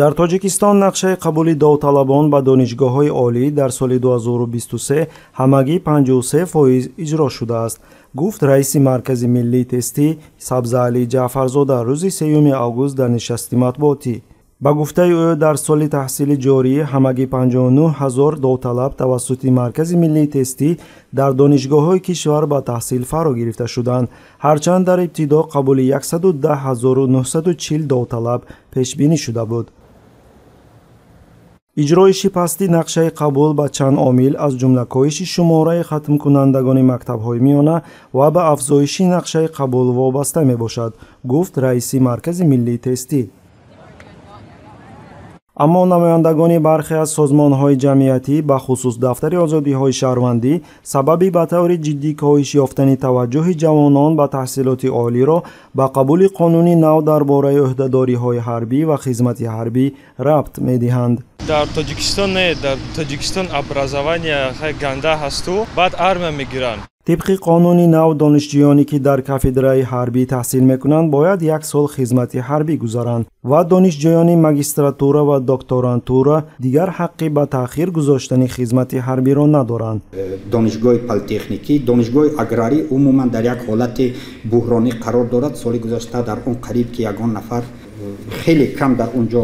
Дар Тоҷикистон нақшаи қабули довталабон ба донишгоҳҳои олӣ дар соли 2023 ҳамагӣ 53% иҷро шудааст, гуфт раиси Маркази миллии тестӣ Сабзаалӣ Ҷаъфарзода рӯзи 3 август дар нишасти матбуотӣ. Ба гуфтаи ӯ, дар соли таҳсили ҷорӣ ҳамагӣ 59 ҳазор довталаб тавассути Маркази миллии тестӣ дар донишгоҳҳои кишвар ба таҳсил фаро гирифта шуданд, ҳарчанд дар ибтидо қабули 110 940 довталаб пешбинӣ шуда буд. Иҷроиши пасти нақшаи қабул ба чанд омил, аз ҷумла коҳиши шумораи хатмкунандагони мактабҳои миёна ва ба афзоиши нақшаи қабул вобаста мебошад, гуфт раиси Маркази миллии тестӣ. Аммо намояндагони бархе аз созмонҳои ҷамъиятӣ, бахусус Дафтари озодиҳои шаҳрвандӣ, сабаби ба таври ҷиддӣ коҳиш ёфтани таваҷҷӯҳи ҷавонон ба таҳсилоти олиро ба қабули қонуни нав дар бораи ӯҳдадориҳои ҳарбӣ ва хизмати ҳарбӣ рабт медиҳанд. Дар Тоҷикистон не, дар Тоҷикистон образование ганда ҳасту баъд армия мегиранд. Тибқи қонуни нав, донишҷӯёне ки дар кафедраи ҳарбӣ таҳсил мекунанд, бояд як сол хизмати ҳарбӣ гузаранд ва донишҷӯёни магистратура ва докторантура дигар ҳаққи ба таъхир гузоштани хизмати ҳарбиро надоранд. Донишгоҳи политехникӣ, донишгоҳи аграрӣ умуман дар як ҳолати буҳронӣ қарор дорад. Соли гузашта дар он қариб ки ягон нафар, хеле кам дар он ҷо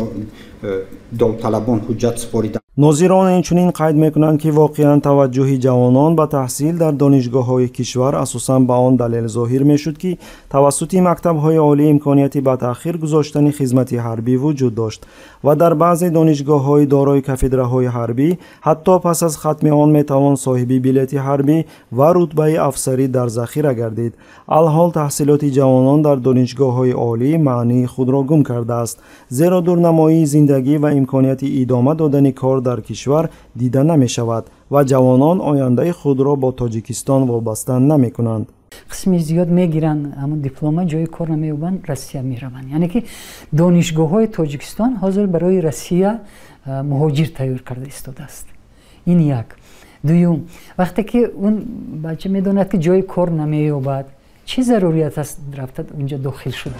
довталабон ҳуҷҷат супориданд. Нозирон инчунин қайд мекунанд, ки воқеан таваҷҷӯҳи ҷавонон ба таҳсил дар донишгоҳҳои кишвар асосан ба он далел зоҳир мешуд, ки тавассути мактабҳои олӣ имконияти ба таъхир гузоштани хизмати ҳарбӣ вуҷуд дошт ва дар баъзе донишгоҳҳои дорои кафедраҳои ҳарбӣ ҳатто пас аз хатми он метавон соҳиби билети ҳарбӣ ва рутбаи афсарӣ дар захира гардид. Алҳол таҳсилоти ҷавонон дар донишгоҳҳои олӣ маънии худро гум кардааст, зеро дурнамоии зиндагӣ ва имконияти идома додани кор дар кишвар дида намешавад ва ҷавонон ояндаи худро бо Тоҷикистон вобаста намекунанд. Қисми зиёд мегиранд ҳамон диплома, ҷои кор намеёбанд, Россия мераванд. Яъне ки донишгоҳҳои Тоҷикистон ҳозир барои Россия муҳоҷир тайёр карда истодааст. Ин як. Дуюм, вақте ки он бача медонад, ки ҷои кор намеёбад, чӣ зарурият аст рафта унҷа дохил шуда?